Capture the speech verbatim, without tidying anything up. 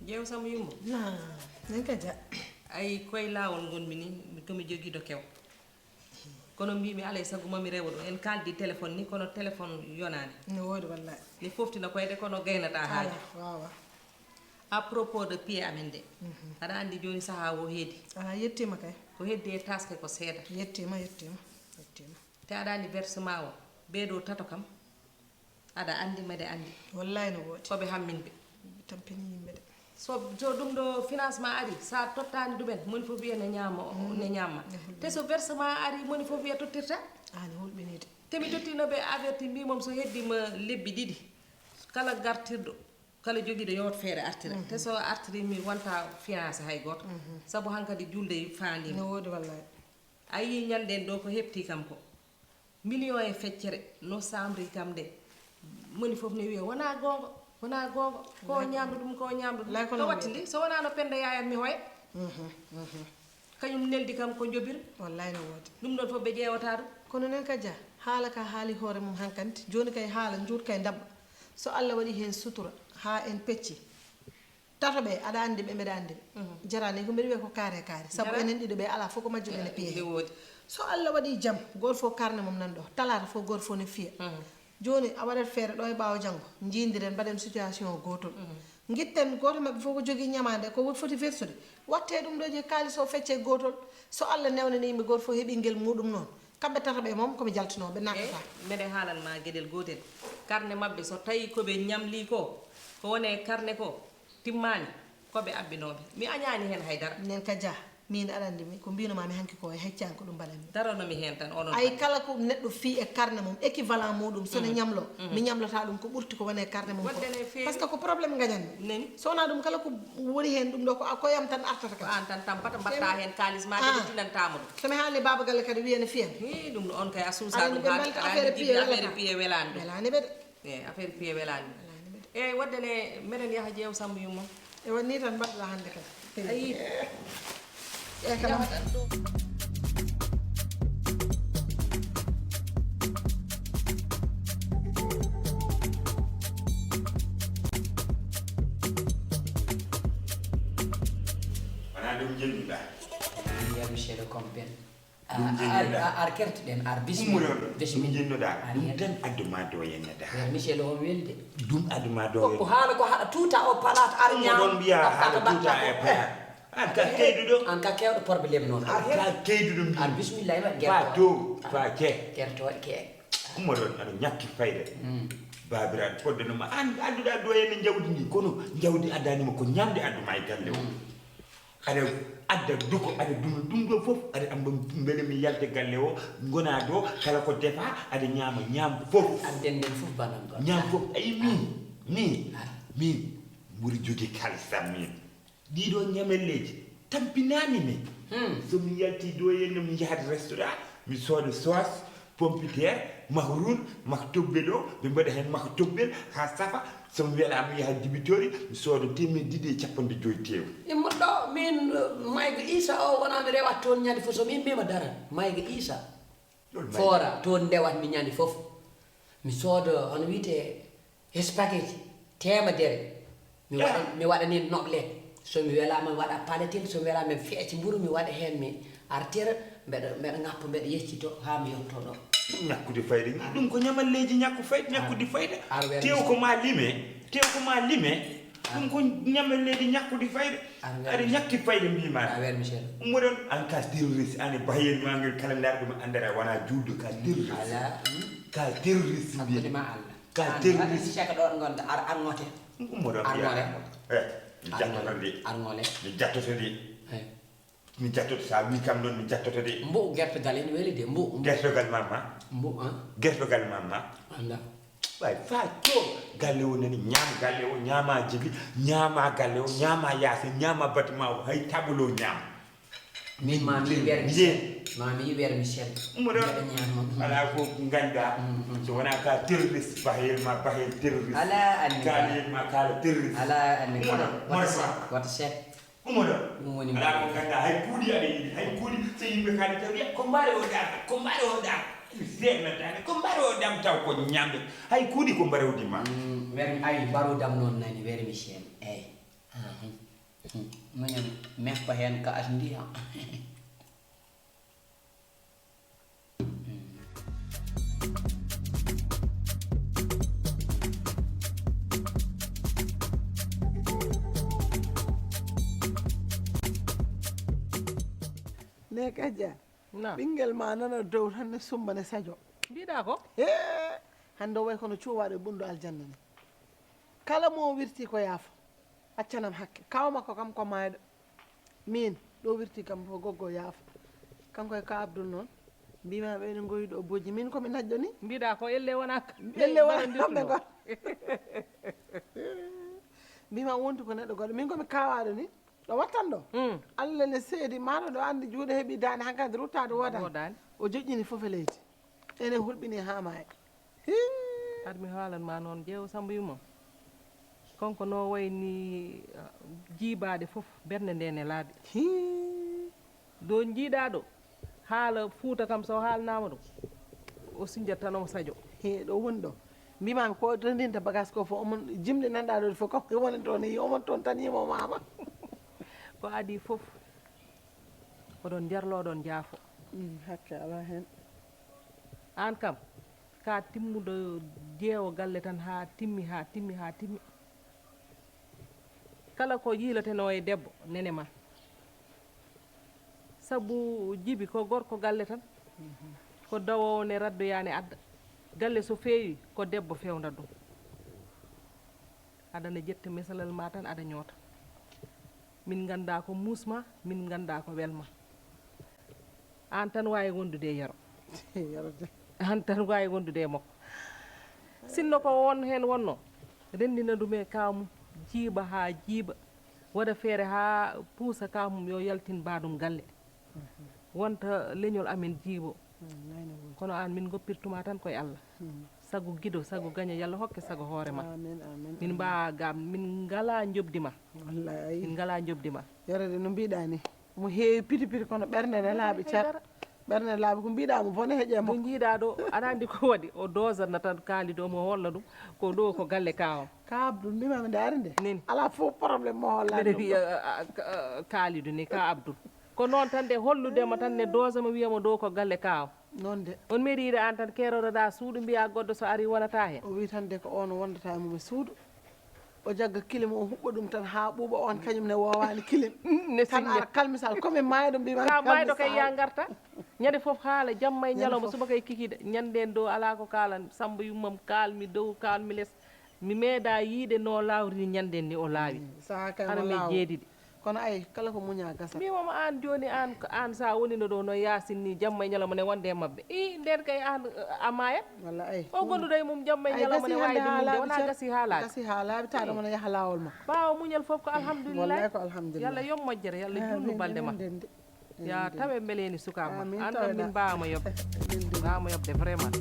Ƴeew Sambo Yumbo. Na, nen ka ja. Ay, koye laawol ngonmi ni, ko mi jogiiɗo kew. Kono mbiimi alay sago mami rewo ɗo. En kaaldi téléphone ni, kono téléphone yonaani. No woodi wallahi. Mi foftina koyde kono gaynata haajo. Ala, wawa. À propos de pied amen de. Aɗa anndi jooni sahaa o heedi. Ala, yettima kay. Ko heddi e taske ko seeɗa. Yettima, yettima, yettima. Te aɗa anndi versement o, ɓee ɗo tato kam, aɗa anndi mbeɗa anndi. Wallahi no woodi. Ko ɓe hamminɓe. Tampini yimɓe de. So, so ɗum ɗo financement ari, sa tottaani ɗumen, moni fof wiya ne ñaama, o- ne ñaama. Te so versement ari, moni fof wiya tottirta. Aani hulɓinide. Te mi tottino ɓe averti mbimom so heddima lebbi ɗiɗi, kala gartirɗo, kala jogiiɗo yewta feere artira. Te so artiri mi wonta financé hay gooto. Sabu hankadi julde faandima. No woodi wallahi. A yii ñalden ɗo ko heɓti kam ko million e feccere no samri kam de. Moni fof ne wiya wona goonga, wona goonga, ko ñamdu ɗum, ko ñamdu ɗum. Lay ko To non watti ndi so wonano penda yaya mi hoya. Kañum neldi kam ko jobir. Wallahi no woodi. Ɗum ɗon fof ɓe ƴeewata ɗum. Kono nen ka ja, haala ka haali hoore mum hankanti. Jooni kay haala njuut kay ndabba. So Allah waɗi heen sutura haa en pecci. Tato ɓe aɗa anndi ɓe mbeɗa anndi ɓe. Jarani ko mbeɗa wiya ko kaare kaare. Sabu enen ɗiɗo ɓe ala fof ko majjuɗen e piye. Nde woodi. So Allah waɗi jam, gooto fof karne mum nan ɗo. Talaata fof gooto fof ne fiya. Jooni a waɗat feere ɗo e ɓaawo janngo. Njiindiren mbaɗen situation o gootol. Ngitten gooto maɓɓe fof ko jogii ñamaande ko foti versude. Watte ɗum ɗo je kaalis o fecce gootol. So Allah newnani yimɓe gooto fof heɓi ngel muɗum noon. Kamɓe tato ɓe moom ko mi jaltinoo ɓe nattata. Mbeɗe haalan ma geɗel gootel. Karne maɓɓe so tawi ko ɓe ñamli ko, ko wone karne ko timmaani, ko ɓe abbinooɓe. Mi añaani heen hay dara. Nen ka ja, min aɗa anndi mi ko mbino ma mi hanki ko e heccan ko ɗum mbaɗan mi. Darano mi heen tan onon. Ay kala ko neɗɗo fii e karne mum équivalent muɗum so ne ñamlo, mi ñamlata ɗum ko ɓurti ko wone karne mum ko. Parce que ko problème gañan mi. So wona ɗum kala ko woni heen ɗum ɗo ko koyam tan artata kadi. Ko an tan tampata mbatta heen kaalis ma kadi tinantama ɗum. So mi haali baaba galle kadi wiya ne fiyan. Hi ɗum ɗo on kay a suusa ɗum ha affaire piye welani ɗum. Welani ɓe de. Eyi, affaire piye welani ɗum. Welani ɓe de. Eyi, waɗde ne meɗen yaha jeew Sambo yumma. E waɗni tan mbaɗɗa hannde kadi. Ayi. Eyi kala. Yahaɗan ɗo. Wona ɗum jennduɗa. Ɗum yami chero compel. Ar kertoɗen ar bismilla. Ɗum jinnoɗa ɗum tan adduma doyennata. Wer michel on welde. Ɗum adduma doyen. Ko haala ko haɗa tuuta o palat ar ñam. Ɗon mbiya haala tuuta e paya. An ka keyduɗo. An ka kewɗo problème noon. An ka keyduɗo mbiya. Ar bismilla e waɗ gerto. Fa to fa ke. Gerto waɗ ke. Umma ɗon aɗa ñakki fayda. Babiraɗo fodde no ma an adduɗa doyenne jawdi ndi kono jawdi addanima ko ñamde adduma e galle o. Aɗa adda duko aɗa duna ɗum ɗo fof aɗa amba mbele mi yalta galle o gona ɗo kala ko defa aɗa ñaama ñaam fof. Adden nden fof banam ɗon ñaam fof. Ayi min min min mbuɗa jogi kalsam min. Ɗiɗo ñamelleji tampinani min. So mi yalti ɗo henno mi yahata restaurant mi sooda sauce pompiteer, mahrun, mah tobbel o, ɓe mbaɗa heen mah tobbel haa safa. So mi welaa mi yaha dibitori mi sooda teemeɗɗe ɗiɗi e cappanɗe joyi teew. Immoɗo min mayga Isa o wona mi rewat toon ñande fof so mi immima daran mayga Isa. Foora toon ndewat mi ñande fof. Mi sooda hono wiyetee spaghetti teemedere. Mi waɗa mi waɗa nin noɓle. So mi welaama mi waɗa paletin so mi welaama mi feeci mburu mi waɗa heen mi artira mbeɗa mbeɗa ŋappa mbeɗa yeccito haa mi yotto ɗo. Ñakkude fayda ni ɗum ko ñamalleeji ñakku fayda ñakkude fayda. Tew ko ma lime tew ko ma lime. Ɗum ko ñamalleeji ñakkude fayda. Aɗa ñakki fayda mbima. Ummoɗon an ka terroriste an e bahayel ma ngel kala ndarɗo ma andara wona juulɗo ka terroriste. Ka terroriste mbiyen. Ka terroriste. Ummoɗon ɓiya. Mi jattoto de. Mi jattoto de. Mi jattoto sa wi kam noon mi jattoto de. Mbo gertogal ene weli de mbo. Gertogal mamma. Mbo an. Gertogal mamma. Anda. Way fa to galle o nani ñaam galle o ñaama jibi ñaama galle o ñaama yaasi ñaama batima o hay tabolo ñaam. Min ma mi wer Michel. Ma mi wer Michel. Ummoɗo ala ko ganda so wona ka terroriste bahel ma bahel terroriste. Ala anni. Kala ma kala terroriste. Ala anni. Ummoɗo. Wata chef. Ɗum o ɗon. Ɗum woni alaa ko nganndaa hay kuuɗi aɗa yiɗi hay kuuɗi so yimɓe kaali taw wiya ko mbaɗa o ɗaaka ko mbaɗa o ɗaaka mi seernataake ko mbaɗa o ɗam taw ko ñamde hay kuuɗi ko mbarewdi ma. Wermi ayi mbarodam noon nani wermi chien eyi. Minen mehko heen kaas ndiyam. Ne kajja. Na. Ɓinngel ma nana dow tan ne sumba ne sajo. Mbiɗa ko? Hee. Hannde o way kono cuuwaaɗo e ɓundu aljanna ni. Kala mo wirti ko yaafo. Accanam hakke. Kaw makko kam ko maayɗo. Min ɗo wirti kam ko goggo yaafo. Kanko e ka Abdul noon. Mbima ɓe ne ngoyi ɗo bojji. Min ko mi najjo ni. Mbiɗa ko elle wonaka. Elle wonaka kamɓe gor. Mbima wontu ko neɗɗo goɗɗo. Min ko mi kawaɗo ni. Ɗo wattan ɗo. Mm. Allah ne seedi maɗo ɗo andi juuɗe heɓi dande hankadi ruttade wodani. Wodani. O joƴƴini fof e leydi. Ene hulɓini ha maayi. Hii. Ar mi haalan ma noon jeewo Samba Yumma. Kanko no wayni ah, jiibaade fof bernde nde ne laaɓi. Hii. Do jiiɗa ɗo haala fuuta kam so haalnama ɗum o sinjat tan omo sajo. He ɗo woni ɗo mbimami ko rendinta bagage ko fof omon jimɗe nanɗa ɗo fof kanko woni toon yi omon toon tan yimo mama. Ko adi fof oɗon jarlo oɗon jaafo. Mm, hakke ala hen. An kam ka timmuɗo jeewo galle tan ha timmi ha timmi ha timmi. Kala ko yiilotenoo e debbo nene ma. Sabu jibi ko gorko galle tan. Ko dawoowo ne raddoyaa ne adda. Galle so feewi ko debbo fewnda ɗum. Aɗa ne jetta mesalal ma tan aɗa ñoota. Min nganndaa ko muus ma, min nganndaa ko wel ma. Aan tan waawi wondude e yero. Yero de. Aan tan waawi wondude e makko. Sinno ko won heen wonno, renndina ɗum e kaamum, jiiɓa haa jiiɓa, waɗa feere haa puusa kaamum yo yaltin baaɗum galle. Wonta leñol amen jiiɓo. Kono aan min ngoppirtuma tan koye Allah. Sago gido, sago gaño, Yalla hokke sago hoore ma. Amin, amin, min amin. Mbaa ga, min ngalaa njoɓdi ma. Wallaay. Min ngalaa njoɓdi ma. Yero de no mbiɗa ni. Mo heewi piti piti kono ɓernde ne laaɓi cer. Ɓernde ne laaɓi ko mbiɗa mo bone heƴe mo. Ɗo jiiɗa ɗo aɗa andi ko waɗi o dosana tan kaalido omo holla ɗum ko ɗo ko galle kawa. Ka Abdou mbima mi ndaari nde. Nini. Ala fof problème mo holla. Mbeɗa ɗum wiya ɗo. Ah, ah, ka- ah, kaalido ni ka Abdou. Ko noon tan de holludema tan ne dosama wiyamo ɗo ko galle kawa. Noon de. On mbeɗa yiɗa an tan keroɗoɗa suuɗu mbiya goɗɗo so ari wonata hen. O wi tan de ko on wondata e mum e suudu. O jagga kilim o huɓɓa ɗum tan ha ɓuuɓa on kañum ne wowani kilim. Ne tan sinña. Ara kalmisal komi mayɗo mbima ka mayɗo kay ya garta. Ñande fof haala jamma e ñalawma fof. Subaka e kikiɗe ñanden ɗo ala ko kalan samba yummam kalmi dow kalmi les. Mi meeɗa yiide no lawri ni ñanden ni o laawi. Saha kay hana mo mi laaw. Jeediɗi. Kono ay kala ko muña gasat. Mbimoma an joni an an sa wonino ɗo no yasin ni jamma e ñalawma ne wonde e mabɓe i nden kay an a mayat. Walla ay o gonduɗo e mum jamma e ay ñalawma gasi ne wawi hande ha ɗum de laaɓi wona cer gasi ha laaɓi. Gasi ha laaɓi taɗo mona yaha lawol makko. Ɓawo muñal fof ko alhamdulillahi. Wallahi ko alhamdulillah. Yalla yommo jere yalla jurnu balde ma. Ya tawe mbeleni sukama an ɗon min mbawama yobde. Mbawama yobde vraiment.